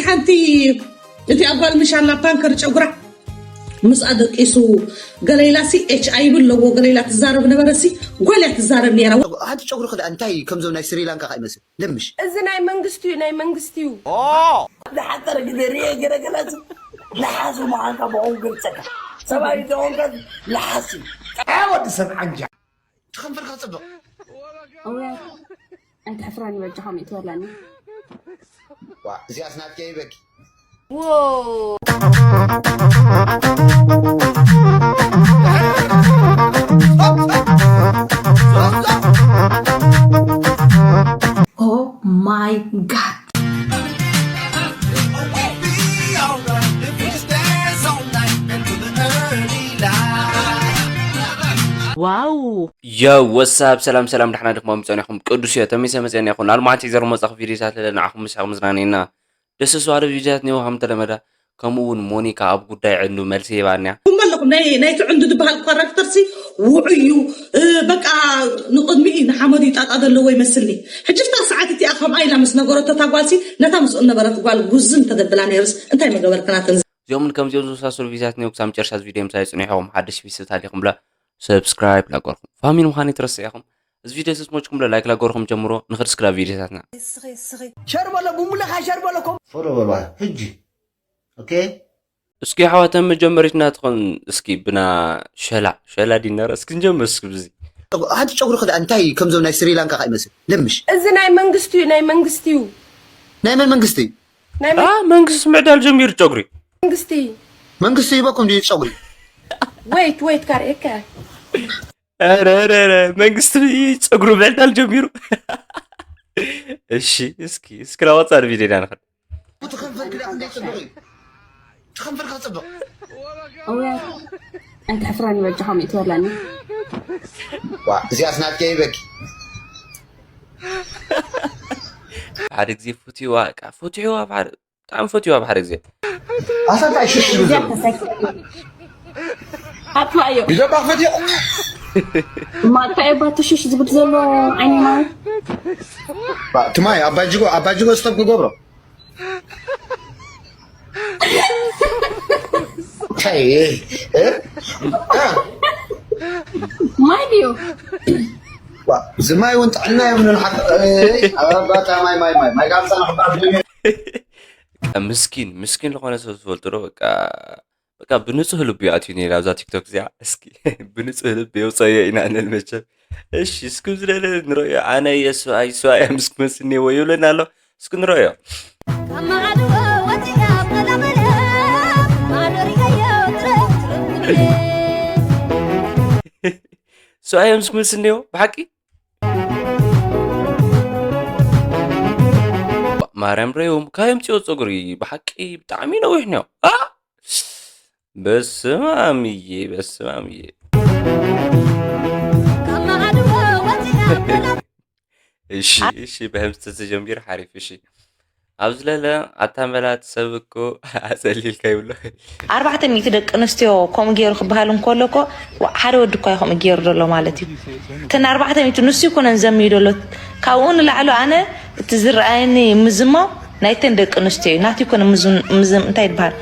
ሓንቲ እቲኣ ጓል ምሻላ ፓንከር ጨጉራ ምስኣ ደቂሱ ገለ ኢላ ሲ ኤች ኣይ ቪ ኣለዎ ገለ ኢላ ትዛረብ ነበረ ሲ ጓል እያ ትዛረብ ነይራ። ሓንቲ ጨጉሪ ክዳ እንታይ ከምዞም ናይ ስሪላንካ ከኣ ይመስል ለምሽ። እዚ ናይ መንግስቲ እዩ፣ ናይ መንግስቲ እዩ። ዝሓፀረ ግዜ ርኤ ገለ ገለ ለሓሱ ምዃንካ ብቑም ግልፀካ ሰብኣዊ ተኾንካ ለሓሱ። ወዲ ሰብ ዓንጃ። ትኸንፈርካ ፅብቕ። እውያት ኣይትሕፍረኒ በጃኻ ሚእቲ በለኒ። ዋ፣ እዚኣስ ናትኪ ይበኪ። Oh my God። ዋው። ዮ፣ ወሳብ፣ ሰላም ሰላም፣ ዳሕና ድኹም ጸኒኹም? ቅዱስ እዮ፣ ተመይሰ መጸና ይኹን። ኣልማዕቲ ዘርመጻኹ ቪዲዮታት ለለ ንዓኹም ምሳኹም ዝናነየና ደስ ዝባለ ቪዲዮታት ኔዎ ከም ተለመደ። ከምኡ እውን ሞኒካ ኣብ ጉዳይ ዕንዱ መልሲ ሂባንያ። እሞ ኣለኹም ናይ ናይቲ ዕንዱ ዝበሃል ካራክተር ሲ ውዑይ እዩ። እ፣ በቃ ንቕድሚኡ ንሓመዱ ይጣጣ ዘለዎ ይመስልኒ። ሕጂ ፍታ ሰዓት እቲኣ ከምኣ ኢላ ምስ ነገረቶ እታ ጓልሲ ነታ ምስኡ ነበረት ጓል ጉዝም ተደብላ ነይርስ እንታይ መገበርክናተን? እዚኦምን ከምዚኦም ዝመሳሰሉ ቪዲዮታት ኔው ክሳብ መጨረሻ እዚ ቪዲዮ ምሳይ ጽኒሑ ኢኹም። ሓድሽ ቤተሰብ ታሊኹም ብለ ሰብስክራይብ ላገርኩም። ፋሚሊ ምዃን ይትረስዕ ኢኹም። እዚ ቪዲዮ ስስ ሞችኩም ብለ ላይክ ላገርኩም ጀምሮ። ንኽድ ስክላ ቪዲዮታትና። ሸር በሎ፣ ብሙልኻ ሸር በሎ፣ ኮም- ፎሎ በሎ፣ ሕጂ። ኦኬ። እስኪ ኣሕዋተን መጀመሪትና ትኾን እስኪ ብና ሸላ፣ ሸላ ዲነር እስኪ ንጀምር እስኪ ብዚ። ሓንቲ ጨጉሪ ክዳ እንታይ ከምዞም ናይ ስሪላንካ ከኣ ይመስል ለምሽ። እዚ ናይ መንግስቲ እዩ፣ ናይ መንግስቲ እዩ። ናይ መን መንግስቲ? ናይ አ፣ መንግስቲ ምዕዳል ጀሚሩ ጨጉሪ። መንግስቲ። መንግስቲ ይበኩም ድዩ ጨጉሪ? ወይት፣ ወይት፣ ካርኤከ። ኧረ፣ ኧረ፣ ኧረ፣ መንግስቲ ጸጉሩ ምዕዳል ጀሚሩ። እሺ፣ እስኪ፣ እስኪ ናብ ወጻኢ ቪድዮ ኢና ንኸድ። እቲ ከንፈር ክዳ ክንደይ ጽቡቕ እዩ። እቲ ከንፈር ከጽብቕ። እውያት ኣይትሕፍረኒ በጃኻ ሚእቲ በለኒ። ዋ፣ እዚኣስ ናትኪ ይበኪ። ሓደ ግዜ ፍትዋ፣ ቃ-፣ ፍትዋ ብሓደ ብጣዕሚ ፈትዋ ብሓደ ግዜ። ኣታ እንታይ ሽሽ ዝብል ዘሎ? ኣጥፋእዮ። ይደባ ፈትዮ። ማታ እባ ትሽሽ ዝብል ዘሎ ዓይኒ ማይ። ባ-፣ ትማይ ኣባጅጎ፣ ኣባጅጎ ስቶፕ ክገብሮ። እንታይ፣ እ? እ? ማይ ድዩ? ዋ፣ እዚ ማይ እውን ጥዕና የብሉን ሓቂ። እ፣ ኣባታ ማይ፣ ማይ፣ ማይ፣ ማይ ጋብፃ ንኽባል ምስኪን፣ ምስኪን ዝኾነ ሰብ ዝፈልጡ ዶ? በቃ፣ በቃ ብንጹህ ልቡ እዩ ኣትዩ ነይሩ ኣብዛ ቲክቶክ እዚኣ። እስኪ ብንጹህ ልቢ የውጸዮ ኢና ንብል መቸም። እሺ፣ እስኪ ዝለለ ንርእዮ። ኣነ እየ ሰብኣይ፣ ሰብኣይ ምስ ክመስል እኒሄዎ ይብለና ኣሎ። እስኪ ንርእዮ። ካብ መዓድዎ ወፂኣ ኣብ መላመለ፣ ማዕዶ ሪኤዮ ትረፍ ትረፍ ትብል። ሰብኣይ ምስ ክመስል እኒሄዎ፣ ብሓቂ? ማርያም ረዮም፣ ካዮም ጽዮ ጸጉሪ ብሓቂ ብጣዕሚ ነዊሕ ነው። ኣ! በስመ ኣብ እየ፣ በስመ ኣብ እየ። ካብ መዓድዎ ወፂኣ ኣብ መላ- እሺ፣ እሺ፣ ብህምስቲ ተጀሚሩ ሓሪፍ፣ እሺ። ኣብ ዝለለ ኣታ መላጥ ሰብ እኮ ኣጸሊልካ ይብሎ። ኣርባዕተ ሚእቲ ደቂ ኣንስትዮ ከምኡ ገይሩ ክበሃል እንከሎ እኮ፣ ዋ-፣ ሓደ ወዲ እኳ እዩ ከምኡ ገይሩ ዘሎ ማለት እዩ። እተን ኣርባዕተ ሚእቲ ንሱ ይኮነን ዘምዩ ዘሎ። ካብኡ ንላዕሊ ኣነ እቲ ዝረኣየኒ ምዝማው ናይተን ደቂ ኣንስትዮ እዩ። ናቱ ይኮነ ምዝም-፣ ምዝም-፣ እንታይ ይበሃል?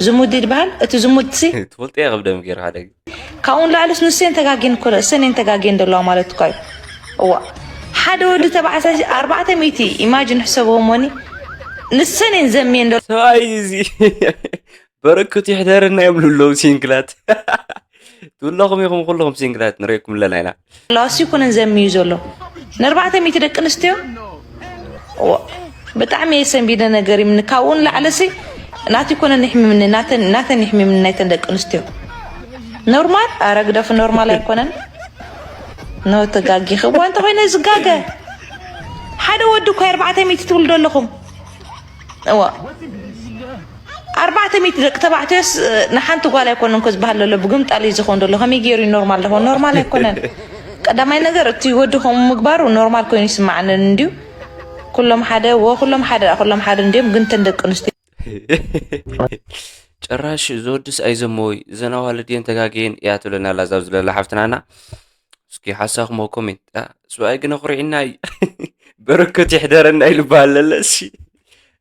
ዝሙድ ይበሃል? እቲ ዝሙድ ሲ ትፈልጦ እያ፣ ከብደም ገይሩ ሓደ ግዜ። ካብኡ ንላዕልስ ንሰን ተጋግየን እኮ፣ እሰን እየን ተጋግየን ዘለዋ ማለት እኮ እዩ። እዋ፣ ሓደ ወዲ ተባዕታይ ኣርባዕተ ሚእቲ ኢማጂን ሕሰብዎ እሞኒ፣ ንሰን እየን ዘምየን ዘሎ። ሰብኣይ እዚ በረከቱ ይሕደረና ይብሉ ኣለዉ ሲንግላት። ትብለኹም ኢኹም ኩልኹም ሲንግላት ንርእየኩም ኣለና ኢና። ለዋሲ ይኩነን ዘምዩ ዘሎ። ንኣርባዕተ ሚእቲ ደቂ ኣንስትዮ? እዋ፣ ብጣዕሚ እየ ሰንቢደ ነገር ይምኒ። ካብኡ ንላዕለሲ ናቱ ይኮነን ይሕምምኒ፣ ናተን፣ ናተን ይሕምምኒ ናይተን ደቂ ኣንስትዮ። ኖርማል? ኣረ ግደፉ፣ ኖርማል ኣይኮነን። ኖ ተጋጊኺ። እዋ፣ እንተኾይነ ዝጋገ። ሓደ ወዲ እኳ ኣርባዕተ ሚእቲ ትብሉ ኣለኹም። እዋ። ኣርባዕተ ሚእቲ ደቂ ተባዕትዮስ፣ እ፣ ንሓንቲ ጓል ኣይኮነን እኮ ዝበሃል ዘሎ፣ ብግምጣል እዩ ዝኸውን ዘሎ። ከመይ ገይሩ እዩ ኖርማል ዝኾን? ኖርማል ኣይኮነን። ቀዳማይ ነገር፣ እቲ ወዲ ከምኡ ምግባሩ ኖርማል ኮይኑ ይስማዓንን እንድዩ። ኩሎም ሓደ፣ ወ-፣ ኩሎም ሓደ፣ ኩሎም ሓደ እንድዮም፣ ግን እተን ደቂ ኣንስትዮ ጭራሽ እዚ ወድስ ኣይዘመወይ፣ እዘን ኣዋልድ እየን ተጋግየን እያ ትብለና ኣላ እዛ ኣብዚ ዘላ ሓፍትናና። እስኪ ሓሳኹም ኣብ ኮሜንት። ኣ፣ ስብኣይ ግን ኣኹሪዕና እዩ። በረከት ይሕደረና ኢሉ በሃል ለለ፣ እሺ።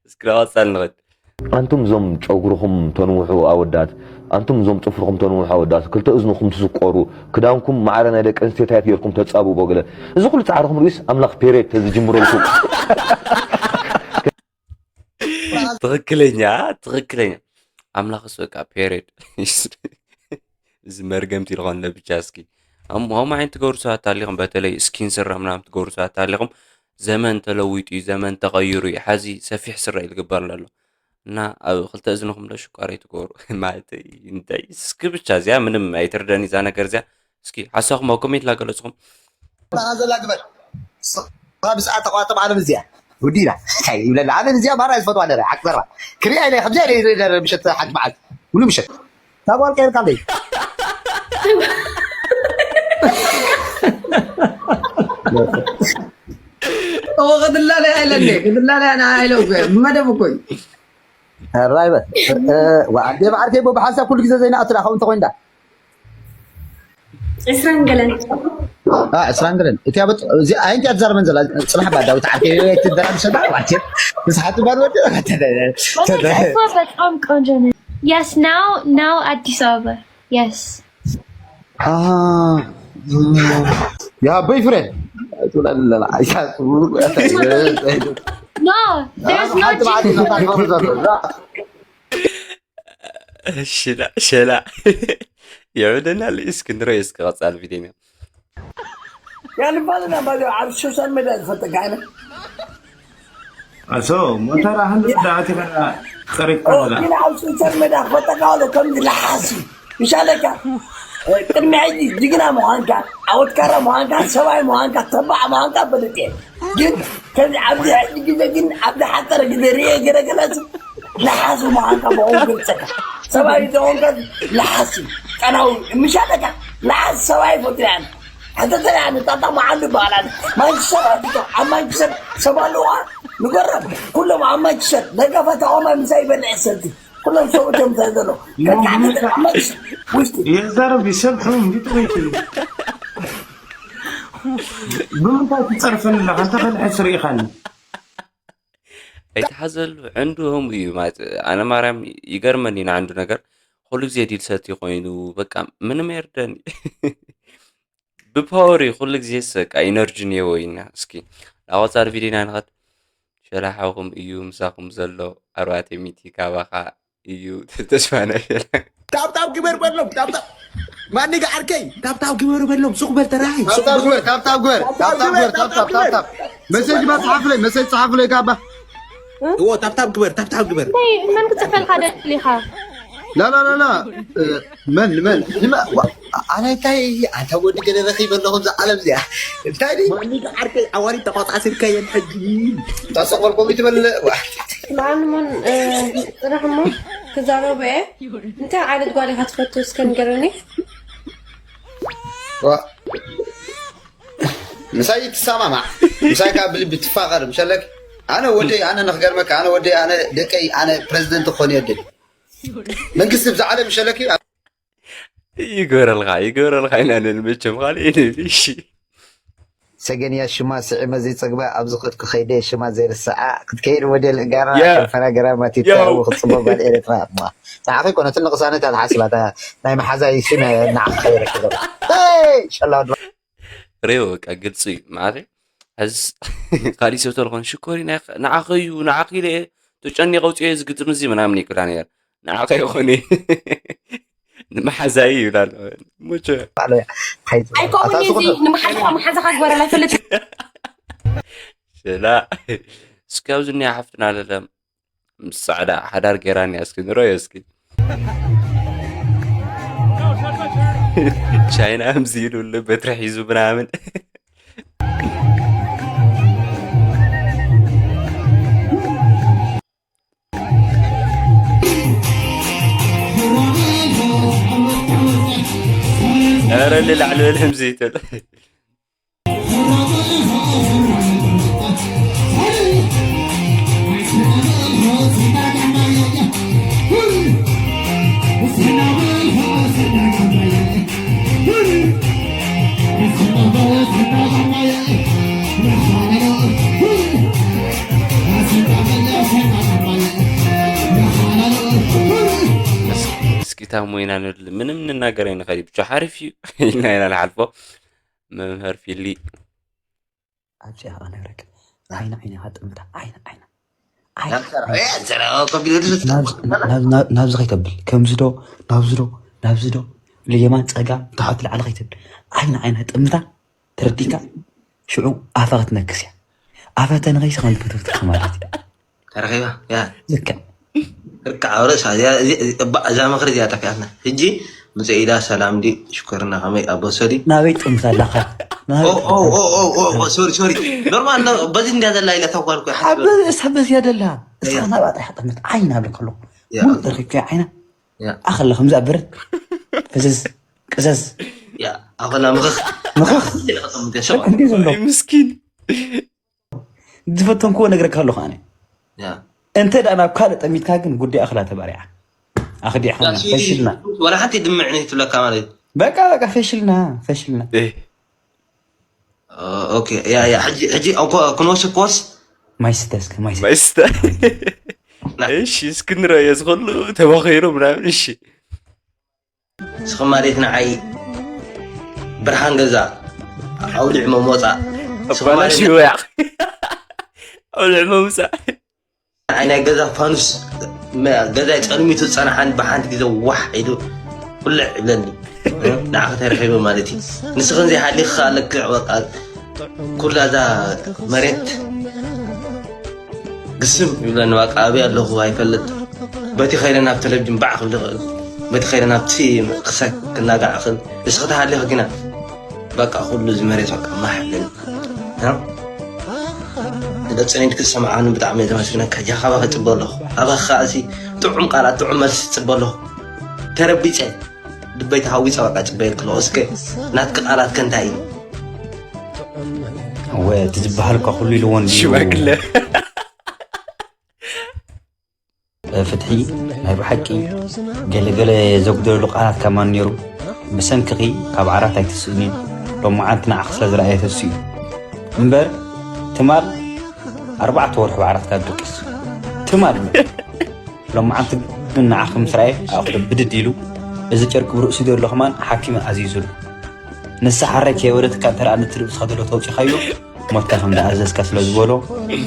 እስኪ ናብ ቀጻሊ ንኸድ። ኣንቱም እዞም ጨጉርኹም ተንውሑ ኣወዳት፣ ኣንቱም እዞም ጽፍርኹም ተንውሑ ኣወዳት፣ ክልተ እዝንኹም ትስቆሩ፣ ክዳንኩም ማዕረ ናይ ደቂ ኣንስትዮ ታይት ጌርኩም ተጻብቦ ገለ። እዚ ኩሉ ጻዕርኹም ርእዩስ ኣምላኽ ፔሬድ ተዝጅምረልኩም። ትኽክለኛ ትኽክለኛ ኣምላኽስ በቃ ፔሬድ። እዚ መርገምቲ ዝኾነ ብቻ እስኪ ኣምሆም ዓይን ትገብሩ ሰባት ኣሊኹም፣ በተለይ ስኪን ስረ ምናምን ትገብሩ ሰባት ኣሊኹም። ዘመን ተለዊጡ እዩ፣ ዘመን ተቐይሩ እዩ። ሓዚ ሰፊሕ ስረ እዩ ዝግበር ዘሎ እና ኣብ ክልተ እዝንኹም ዶ ሽቋር ኣይትገብሩ። ማለት እንታይ እስኪ ብቻ እዚኣ ምንም ኣይትርደን እዛ ነገር እዚኣ። እስኪ ሓሳኹም ኣብ ኮሜንት ላገለጽኹም። ናኻ ዘላ ግበር ስኻ ብስዓ ተቋጥም ዓለም እዚኣ ውዲና እንታይ ይብለና ኣነ እዚኣ ማራ ዝፈትዋ ነረ ሓቅበራ ክሪኣ ኢለ ከምዚኣ ኢለ ይርኢ ነረ ምሸት ሓንቲ መዓልቲ ሙሉ ምሸት ካብ ወርቂ ይርካ ኣለይ እዎ ክትላለያ ኢለኒ ክትላለያ ንዓ ኢለ እኮ እየ። ብመደብ እኮ እዩ። ራይበ ኣዴ ብዓርከይ ቦ ብሓንሳብ ኩሉ ግዜ ዘይንኣቱ ዳ ከምኡ እንተኮይንዳ ዕስራን ገለን ዕስራን ገለን እቲ ኣበጥ እዚ ኣይንቲ ኣትዛረበን ዘላ ፅናሕ ባ ዳዊት ዓርከይ ኣይትደራም ሰዳ ዓርከይ ንስሓቱ ባል ወዲ እኮ በጣም ቆንጆ ነው። Yes, now, now አዲስ አበባ። Yes. ያ ቦይፍሬንድ No, there's no ሽላ ሸላ የብለና ልእስ ክንረዮ እስኪ ቀፃል ቪድዮ ያልባልና ባዚ ኣብ ሶሻል ሜድያ ዝፈልጠካ ኣይነ ኣሶ ሞተር ኣህል ዳዕቲ ከዳ ቀሪብካ ዘላ ግን ኣብ ሶሻል ሜድያ ክፈልጠካ ወለ ከምዚ ለሓሲ ይሻለካ ቅድሚ ሕጂ ጅግና ምዃንካ ዓወትካራ ምዃንካ ሰብኣይ ምዃንካ ተባዕ ምዃንካ ፈልጥ እየ ግን ከዚ ኣብዚ ሕጂ ግዜ ግን ኣብዚ ሓፀረ ግዜ ርየ ገለገለስ ለሓሲ ምዃንካ ብኸው ገልፀካ ሰብኣይ ተኾንካ ለሓሲ ቀናዊ ምሻለካ ለሓሲ ሰብኣይ ፈትያን ሕተተያ ንጣጣ መዓሉ ይበሃል ማንቸስተር ኣቢቶ ኣብ ማንቸስተር ሰብ ኣለዋ ንገሮም ኩሎም ኣብ ማንቸስተር ደጋፋ ተቃውማ ምሳይ ይበልዕ ሰልቲ ኩሎም ሰብኡት እዮም እንታይ ዘሎ ከካዕነት ኣብ ማንቸስተር ውሽጢ የዛረብ ይሰብሑ እንዲጥወይት እዩ ብምንታይ ትፀርፈኒ ኣለካ እንተ ከልሐስ ርኢኻኒ ኣይትሓዘሉ ዕንድሆም እዩ ማለት ኣነ ማርያም ይገርመኒ ንዓንዱ ነገር ኩሉ ግዜ ዲል ሰቲ ኮይኑ በቃ ምንም የርደን ብፓወር እዩ ኩሉ ግዜ በቃ ኢነርጂ ኔዎ ኢና እስኪ ናብ ቆፃል ቪዲዮና ንኸድ ሸላሓኹም እዩ ምሳኹም ዘሎ ኣርባዕተ ሚእቲ ካባኻ እዩ ተስፋ ናይ ሸላ ታብታብ ግበር በሎም ታብታብ ማኒጋ ዓርከይ ታብታብ ግበሩ በሎም ሱቅ በል ተራይ ሱቅ ታብታብ ግበር ታብታብ ግበር ታብታብ ግበር ታብታብ ታብታብ መሴጅ ባ ጸሓፍለይ መሴጅ ጸሓፍለይ ካባ እዎ ታብታብ ግበር ታብታብ ግበር መን ክፅፈልካ ደሊኻ ላላላላ መን መን ኣነ እንታይ ኣንታ ወዲ ገለ ረኺበ ኣለኹ እዛ ዓለም እዚኣ እንታይ ድዩ ማኒጋ ዓርከይ ኣዋሪድ ተቋጻሲልካየን ሕጂ ታሰቆልቆም ይትበልዕ መዓልሞን ፅራሕ እሞ ክዛረቡ እየ እንታይ ዓይነት ጓል ኢኻ ትፈቱ እስከ ንገረኒ ምሳይ ትሰማማዕ ምሳይ ካብ ብልቢ ትፋቐር ምሸለክ ኣነ ወደይ ኣነ ንክገርመካ ኣነ ወደይ ኣነ ደቀይ ኣነ ፕሬዚደንት ክኾን እየ ደል መንግስቲ ብዛ ዓለም ምሸለክ ይግበረልካ ይግበረልካ ኢና ንብል መቸም ካልእ ንብል እሺ ሰገንያ ሽማ ስዒመ ዘይፀግባ ኣብ ዝኸድኩ ከይደ ሽማ ዘይርስዓ ክትከይድ ሞዴል እጋራ ፈናገራ ማቲታ ክትፅቦ ጓል ኤርትራ ንዓኺ ኮነ ትልቕ ሳነት ኣልሓስባ ናይ መሓዛይ ሽም ንዓኺ ከይረክብ ሸላው ሬው በቃ ግልፂ እዩ ማለት ሕዚ ካሊእ ሰብ ተለኾን ሽኮሪ ንዓኺ እዩ ንዓኺ ኢለ እየ ተጨኒቀ ውፅኦ እዚ ግጥም እዚ ምናምን ይክላ ነር ንዓኺ ይኾነ ንመሓዛይ ይብላ ኣሎ ሙቸ ኣይኮውን እዚ ንመሓዛኻ መሓዛኻ ግበረላ ይፈልጥ ሸላ እስኪ ኣብዚ እኒኣ ሓፍትና ለለ ምስ ፃዕዳ ሓዳር ገይራ እኒኣ እስኪ ንረዮ እስኪ ቻይና ምዚ ኢሉ ኣሎ በትሪ ሒዙ ምናምን ኧረ ንላዕሊ በል ህምዚ ትብል ሃብታም ወይና ንብል ምንም ንናገር ኣይንኸል ብቻ ሓሪፍ እዩ ኢልና ኢና ንሓልፎ። መምህር ፊሊ ኣብዚኣ ከኣ ነብረክ ዓይኒ ዓይኒ ሃጥምታ ዓይኒ ዓይኒ ናብዚ ከይተብል ከምዚ ዶ ናብዚ ዶ ናብዚ ዶ ልየማን ፀጋ ታሓት ላዕሊ ከይትብል ዓይኒ ዓይኒ ሃጥምታ ተረዲካ ሽዑ ኣፋ ክትነክስ እያ ኣፋ ተነኸይሲ ከም ትፈትፍትክ ማለት እዩ ተረኺባ ያ ልክዕ ርክዓ ኣብ ርእሳ እዚኣ- እዚ- እባ- እዛ ምኽሪ እዚኣ ጠፊኣትና ሕጂ ምፅእ ኢላ ሰላም ዲ ሽኮርና ከመይ ኣቦ ሰዲ ናበይ ጥምት ኣለኻ ናበይ ኦ- ኦ- ኦ- ኦ- ኦ- ኦ- ሶሪ ሶሪ ኖርማል ነው በዚህ እንዲያ ዘላ ኢለ ተኳልኩ ሓስበ እሳ በዚያ ደላ እስኻ ናብኣ ጥራሕ ጥምት ዓይና ብለካ ኣለኹ ያ- ሙሉእ ተረኪብካዮ ዓይና ያ- ኣኸለ ከምዚ ኣብረት ፍዝዝ ቅዘዝ ያ- ኣኸላ ምኽኽ ምኽኽ ኢለ ከጠምት እየ፣ ሰብኣይ። እንዴ ዘሎ ምስኪን ዝፈተንክዎ ነግረካ ኣለኹ ኣነ። እንተ ደኣ ናብ ካልእ ጠሚትካ ግን ጉዳይ ኣኽላ ተባሪዓ። ኣኽዲዕኻ ፈሽልና። ወላ ሓንቲ ድምዕ ነይ ትብለካ ማለት እዩ። በቃ በቃ ፈሽልና ፈሽልና። ኦኬ ያ ያ ሕጂ ሕጂ እንኮ ክንወስድ ክወስ ማይ ስተ እስከ ማይ ስተ። ማይስተ እሺ እስክንረዮ ዝኸሉ ተባኺሩ ምናምን እሺ ንስኺ ማለት ንዓይ ብርሃን ገዛ ኣውሊዕ መሞፃ ንስኺ ማለት ኣባላሽወያ ኣውልዕ መውፃ ንዓይ ናይ ገዛ ፋኑስ መ- ገዛይ ፀልሚቱ ዝፀናሓኒ ብሓንቲ ግዜ ዋሕ ኢሉ ኩልዕ ይብለኒ ንዓኺ ተረኺበ ማለት እዩ ንስኽን ዘይሃሊኺ ከዓ ልክዕ በቃ ኩላ እዛ መሬት ግስም ይብለኒ በቃ ኣበይ ኣለኹ ኣይፈልጥ በቲ ከይደ ናብ ቴሌቪዥን ባዕ ክብል ይኽእል በቲ ከይደ ናብቲ ክሰክ ክናጋዕ ክእል ንስኺ ተሃሊኺ ግና በቃ ኩሉ እዚ መሬት በቃ ማሕ ይብለኒ ደፅኔት ክሰምዓኒ ብጣዕሚ እየ ዘመስግነካ ጃኻባ ክፅበ ኣለኹ ኣባኻ እዚ ጥዑም ቃላት ጥዑም መልሲ ፅበ ኣለኹ ተረቢፀ ልበይ ተሃዊፀ በቃ ፅበየክ ኣለኹ እስከ ናትኪ ቃላት ከ እንታይ እዩ ወ እቲ ዝበሃል እኳ ኩሉ ኢልዎ እንድዩ ሽማግለ ፍትሒ ናይ ብሓቂ ገለ ገለ ዘጉደለሉ ቃላት ከማን ነይሩ ብሰንክኺ ካብ ዓራት ኣይትስእኒ ሎማዓንቲ ንዓኺ ስለ ዝረኣየተሱ እዩ እምበር ትማል ኣርባዕተ ወርሒ ብዓራት ካብ ድቅስ ትማል ሎማዓንቲ ግን ንዓኺ ምስ ረኣየ ኣእኽሉ ብድድ ኢሉ እዚ ጨርቂ ብርእሱ ዘሎ ከማን ሓኪም ኣዚዙሉ ንሳ ሓራይ ከየበለትካ እንተ ደኣ ነቲ ርእስኻ ዘሎ ተውጺኻዮ ሞትካ ከም ዝኣዘዝካ ስለ ዝበሎ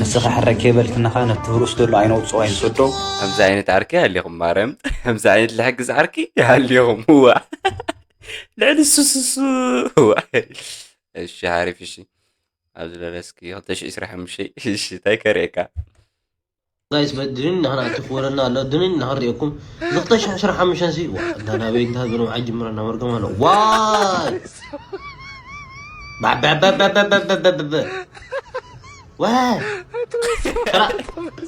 ንስኻ ሕራይ ከይበልክናኻ ነቲ ብርእሱ ዘሎ ኣይነውፅኦ ኣይንሰዶ። ከምዚ ዓይነት ዓርኪ ይሃልኹም ማርያም ከምዚ ዓይነት ልሕግዝ ዓርኪ ይሃልኹም እዋ ልዕሊ ሱሱሱ እዋ እሺ ሓሪፍ እሺ ኣብዚ ለለስኪ ክልተ ሽሕ ዕስራ ሓሙሽተ እሺ እንታይ ከርእየካ ጋይስ መድንን ናህና እቲ ክወረና ኣሎ ድንን ናህርየኩም ዝኽተ ሽሕ ሽራ ሓሙሽተን ሲ ዋ እንታ ናበይ እንታ ዝበለ ዓጅምረ እናመርገም ኣሎ ዋይ ባበበበበበበበበ ዋይ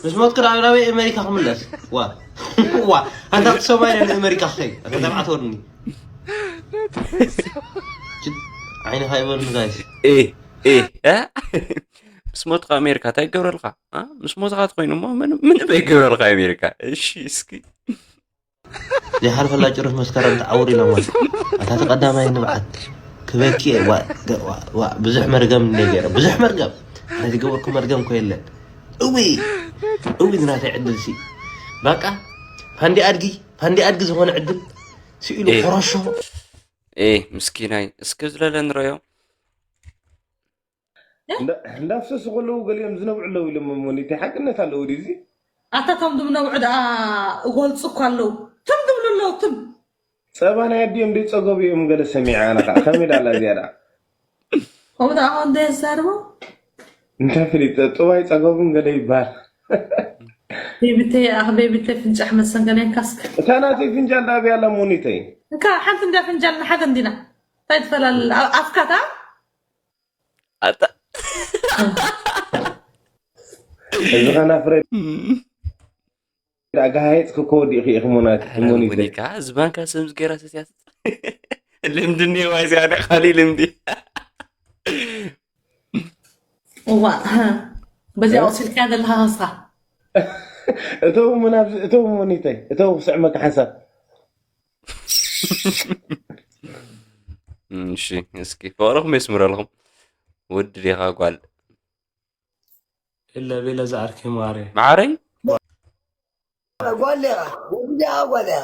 ምስ ሞትኩ ናብ ናበይ ኣሜሪካ ክምለስ ዋ ዋ ኣንታ ትሰማይ ንኣሜሪካ ክኸይ ኣታ ተባዕት ወርኒ ዓይኒ ካይበሉን ጋይስ ምስ ሞትካ ኣሜሪካ እንታይ ይገብረልካ? ምስ ሞትካ ትኮይኑ እሞ ምንም ኣይገብረልካ ኣሜሪካ። እሺ እስኪ ዘይሓልፈላ ጭሩፍ መስከረም ተዓውር ኢሎሞ ኣታ ተቀዳማይ ንብዓት ክበኪ ብዙሕ መርገም እኒአ ገይረ ብዙሕ መርገም ነቲ ገበርኩ መርገም ኮ የለን እዊ እዊ ዝናተይ ዕድል ሲ በቃ ፋንዲ ኣድጊ ፋንዲ ኣድጊ ዝኾነ ዕድል ስኢሉ ኮረሾ ምስኪናይ እስኪ ዝለለ ንረዮ እንዳፍሰሱ ከለዉ ገሊኦም ዝነብዑ ኣለዉ ኢሎም እሞ እቲ ሓቅነት ኣለዉ ድዩ እዚ ኣታ ቶም ዝነብዑ ደኣ እጎልፁ እኮ ኣለዉ ትም ዝብሉ ኣለዉ ትም ፀባ ናይ ኣዲኦም ደይ ፀገቡ እዮም ገለ ሰሚዐ ኣነ ከዓ ከመይ ዳላ እዚኣ ደኣ ከምኡ ደኣ ከ እንደ የዛርቦ እንታይ ፍሊጥ ጥባይ ፀገቡን ገለ ይበሃል ቤቢተይ ኣኽ ቤቢተይ ፍንጫሕ መሰንገለየንካስከ እታ ናተይ ፍንጃል ዳብያ ኣላ ሞኒተይ እካ ሓንቲ እንዳ ፍንጃል ንሓደ እንዲና እንታይ ትፈላለ ኣፍካታ ኣታ እዚ ኸናፍረ ኣጋሃየፅ ክከወዲኡ ክኢኺ ሞናት ሞኒተ ሙኒካ ዝባንካ ስምዚ ገይራ ሰትያት ልምዲ እኒሄዋ እዚኣ ናይ ካሊእ ልምዲ እዋ በዚኣ ወሲድካያ ዘለኻ ከስኻ እተው ሙናት እተው ሙኒተይ እተው ስዕመካ ሓንሳብ እሺ እስኪ ፍቕርኹም የስምረልኹም። ውድ ዲኻ ጓል? እለ ቤለ ዝዓርከይ ማዓረይ። ማዓረይ? ጓል ዲኻ? ወዲ ዲኻ ጓል ኢኻ?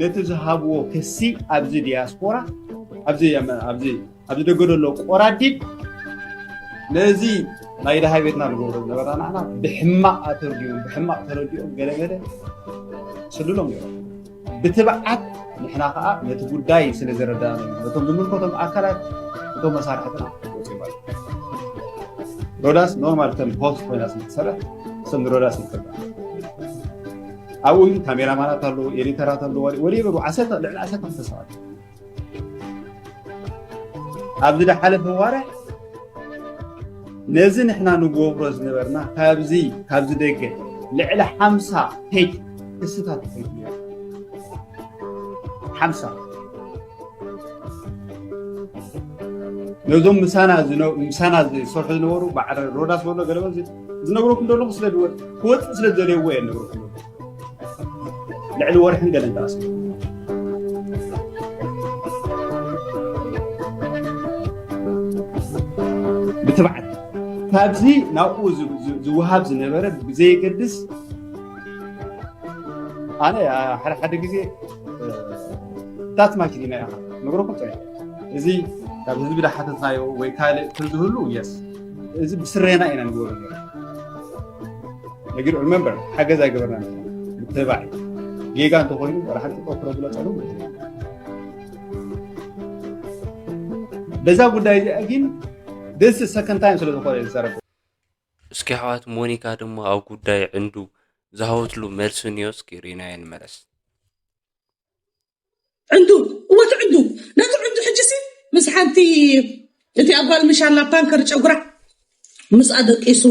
ነቲ ዝሃብዎ ክሲ ኣብዚ ዲያስፖራ ኣብዚ ኣብዚ ኣብዚ ደገ ዘሎ ቆራዲድ ነዚ ናይ ደሃይ ቤትና ንገብሮ ዝነበርና ንሕና ብሕማቕ ኣተርዲኦም ብሕማቕ ተረዲኦም ገለገለ ስልሎም ነይሮም። ብትብዓት ንሕና ከዓ ነቲ ጉዳይ ስለ ዘረዳእና ነቶም ዝምልከቶም ኣካላት እቶም መሳርሕትና ወፂኦም ኣለዉ። ሮዳስ ኖርማል ከም ሆስት ኮይና ስለ ትሰርሕ ሰብ ንሮዳስ ይትርዳ። ኣብኡ ግን ካሜራማናት ኣለዉ፣ ኤዲተራት ኣለዉ፣ ወዲበሩ ዓሰርተ ልዕሊ ዓሰርተ ክልተ ሰባት ኣብዚ ዝሓለፈ ዋርሕ ነዚ ንሕና ንገብሮ ዝነበርና ካብዚ ካብዚ ደገ ልዕሊ ሓምሳ ፔጅ ክስታት ተፈይዱ ነይሩ። ሓምሳ ነዞም ምሳና ዝነ- ምሳና ዝሰርሑ ዝነበሩ በዓል ሮዳስ በሎ ገለበ ዝነግረኩም ዘለኹ ስለ ዝወ- ክወፅእ ስለ ዝደለይዎ እየ ነግረኩም ዘለኹ። ልዕሊ ወርሕን ገለን ተኣስሩ። ብትብዓት ካብዚ ናብኡ ዝ- ዝ- ዝወሃብ ዝነበረ ብዘየገድስ ኣነ ሓደ ሓደ ግዜ ታት ማኪና ኢኻ ነግረኩም ፀ እዚ ካብ ህዝቢ ዳሓተትናዮ ወይ ካልእ ተዝህሉ የስ እዚ ብስሬና ኢና ንገብሮ ነጊር ሪመምበር ሓገዝ ኣይገበርና ተባዕ ጌጋ እንተኮይኑ ሓንቲ ቆፍረ ብለፀሉ በዛ ጉዳይ እዚኣ ግን ደስ ሰከንድ ታይም ስለ ዝኾነ ዝዛረብ እስኪ ኣሕዋት ሞኒካ ድማ ኣብ ጉዳይ ዕንዱ ዝሃወትሉ መልሲ እንዮ እስኪ ሪናዮ ንመለስ። ዕንዱ እወ እቲ ዕንዱ ነቲ ዕንዱ ሕጂ ሲ ምስ ሓንቲ እቲ ኣጓል ምሻላ ፓንከር ጨጉራ ምስኣ ደቂሱ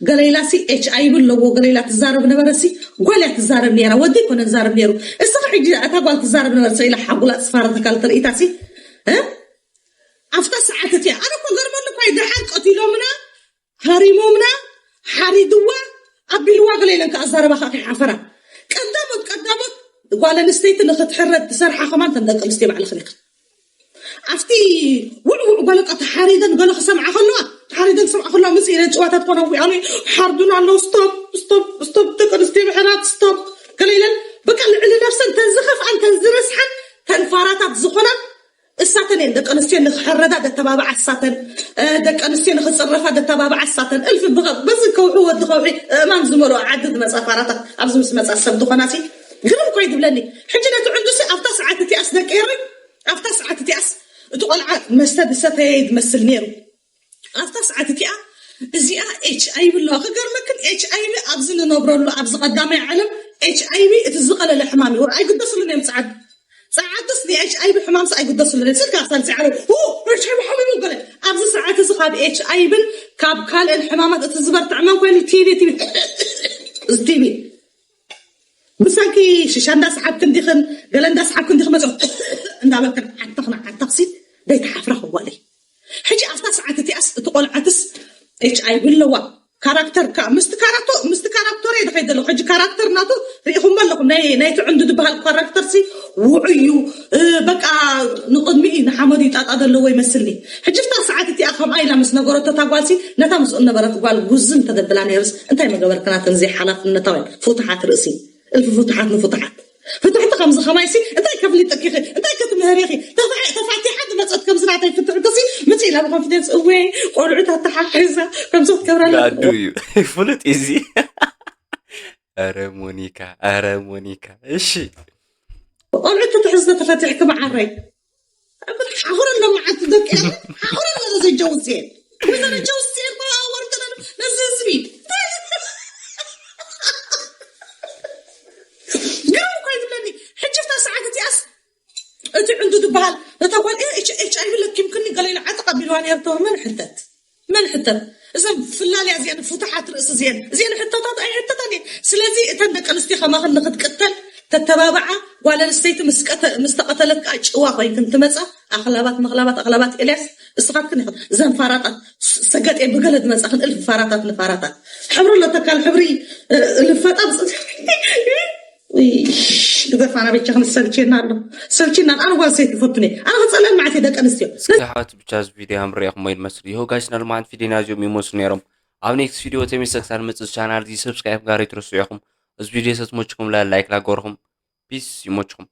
ገለይላ ሲ ኤች ኣይ ቪ ኣለዎ ገለይላ ትዛረብ ነበረ ሲ ጓል እያ ትዛረብ ነይራ ወዲ ኣይኮነ ዝዛረብ ነይሩ እስኻ ሕጂ እታ ጓል ትዛረብ ነበረ ስኢላ ሓጉላ ፅፋረተካ ትርኢታ ሲ ኣብታ ሰዓት እቲኣ ኣነ እኮ ገርመሉ እኳ ደሓር ቀቲሎምና ሃሪሞምና ሓሪድዋ ኣቢልዋ ገለ ኢለን ከዓ ኣዛረባ ከዓ ከይሓፈራ ቀዳሞት ቀዳሞት ጓል ኣንስተይቲ ንክትሕረድ ትሰርሓ ከማን ተን ደቂ ኣንስትዮ ባዕልኽን ኢኽን ኣብቲ ውዕውዕ ገለ ተሓሪደን ገለ ክሰምዓ ከለዋ ተሓሪደን ክሰምዓ ከለዋ ምስ ኢለን ጭዋታት ኮነ ዊኣሉ ሓርዱን ኣለዉ ስቶፕ ስቶፕ ስቶፕ ደቂ ኣንስትዮ ምሕራት ስቶፕ ገለ ኢለን በቃ ልዕሊ ነፍሰን ተን ዝኸፍኣን ተን ዝረስሓን ተን ፋራታት ዝኾናን እሳተን እየን ደቂ ኣንስትዮ ንክሕረዳ ደተባብዓ እሳተን ደቂ ኣንስትዮ ንክፅረፋ ደተባብዓ እሳተን እልፊ በዚ ከውሒ ወዲ ከውሒ እማን ዝመልኦ ዓዲ ዝመፃ ፋራታት ኣብዚ ምስ መፃ ሰብ ዝኾና ሲ ግርም ኮይ ትብለኒ ሕጂ ነቲ ዕንዱሲ ኣብታ ሰዓት እቲኣስ ደቂ ኤረይ ኣብታ ሰዓት እቲኣስ እቲ ቆልዓ መስተ ዝሰተየ ዝመስል ነይሩ ኣብታ ሰዓት እቲኣ እዚኣ ኤች ኣይ ቪ ኣለዋ ክገርመክን ኤች ኣይ ቪ ኣብዚ ንነብረሉ ኣብዚ ቀዳማይ ዓለም ኤች ኣይ ቪ እቲ ዝቐለለ ሕማም እዩ ኣይግደስሉን እዮም ፀዓዱ ፀዓዱስ ንኤች ኣይ ቪ ሕማምስ ኣይግደስሉን እዮም ስልካ ሳልሲ ዓለም ኤች ኣይ ቪ ሓሚሙ ገለ ኣብዚ ሰዓት እዚ ካብ ኤች ኣይ ቪን ካብ ካልእን ሕማማት እቲ ዝበርትዕ መን ኮይኑ ቲቪ ቲቪ እዚ ቲቪ ብሰንኪ ሽሻ እንዳስሓብክን ዲኽን ገለ እንዳስሓብክን ዲኽን መፅኦ እንዳበልክን ዓተኽና ዓተኽሲ ደይተሓፍራ ክዋለይ ሕጂ ኣብታ ሰዓት እቲኣስ እቲ ቆልዓትስ ኤች ኣይ ቪ ኣለዋ ካራክተር ካ ምስቲ ካራክተር ምስቲ ካራክተር እየ ዝኸይድ ዘለኹ ሕጂ ካራክተር ናቱ ርኢኹሞ ኣለኹም ናይ ናይቲ ዕንዱ ዝበሃል ካራክተር ሲ ውዑይ እዩ በቃ ንቕድሚኡ ንሓመዱ ይጣጣ ዘለዎ ይመስልኒ ሕጂ ፍታ ሰዓት እቲኣ ከምኣ ኢላ ምስ ነገረቶ እታ ጓልሲ ነታ ምስኡ ነበረት ጓል ጉዝም ተደብላ ነይርስ እንታይ መገበርክናተን ዘይሓላፍነታውያን ፍቱሓት ርእሲ እልፊ ፍቱሓት ንፍቱሓት ፍትሕቲ ከምዚ ከማይሲ እንታይ ከፍሊጠኪኺ እንታይ ክትምህሪኺ ተፋ- ተፋቲሓ ዝመፀት ከምዚ ናተይ ፍትሕትሲ ምፅእ ኢላ ብኮንፊደንስ እወ ቆልዑት ኣተሓሒዛ ከምዚ ክትገብራ ኣለዋ። ጋዱ እዩ ፍሉጥ እዩ እዚ። ኧረ ሞኒካ፣ ኧረ ሞኒካ። እሺ ቆልዑት ትትሕዝቶ ተፈቲሕኪ መዓረይ ሓቑረን ሎማዓንቲ ደቂ ሓቑረን ነዘ ጀውስየን ወይዘሮ ጀውስየን ወርቅነን ነዚ ህዝቢ ግርም እኮ ይብለኒ ሕጂ ፍታ ሰዓት እቲኣስ እቲ ዕንዱ ዝበሃል ነታ ጓል ኤች ኣይ ቪ ለኪምክኒ ገለ ኢሉ ዓጥቕ ኣቢልዋ ነይሩ ተወ መን ሕተት መን ሕተት እዘን ፍላልያ እዚአን ፍቱሓት ርእሲ እዚአን እዚአን ሕተታት ኣይሕተታን እየን ስለዚ እተን ደቂ ኣንስትዮ ከማኽን ንክትቅተል ተተባብዓ ጓል ኣንስተይቲ ምስ ቀተ- ምስ ተቐተለት ከዓ ጭዋ ኮይንክን ትመፃ ኣኽላባት መኽላባት ኣኽላባት ኤልያስ እስኻትክን ኢኽን እዘን ፋራጣት ስ- ሰገጤ ብገለ ዝመፃኽን እልፊ ፋራታት ንፋራታት ሕብሪ ኣለተካል ሕብሪ እ- ልፈጣ ብፅ- ውይ፣ ግደፋና በጃኽን ሰልችየና ኣሎ ሰልችና ኣሎ። ኣነ ጓል ሰይቲ ፈቱኒ ኣነ ክፀልአን ማዕት ደቂ ኣንስትዮ እስኪ ኣሕዋት ብቻ እዚ ቪድዮ ከም ሪኢኹሞ ይመስል ይሆ ጋይስ ናልማዓንት ቪድዮና እዚኦም ይመስሉ ነይሮም ኣብ ኔክስት ቪድዮ ተመልሰ ክሳብ ንመፅእ ቻናል እዚ ሰብስክራይብ ጋር ይትረስዑ ኢኹም እዚ ቪድዮ ሰትሞችኩም ላ ላይክ ላገርኹም ፒስ ይሞችኩም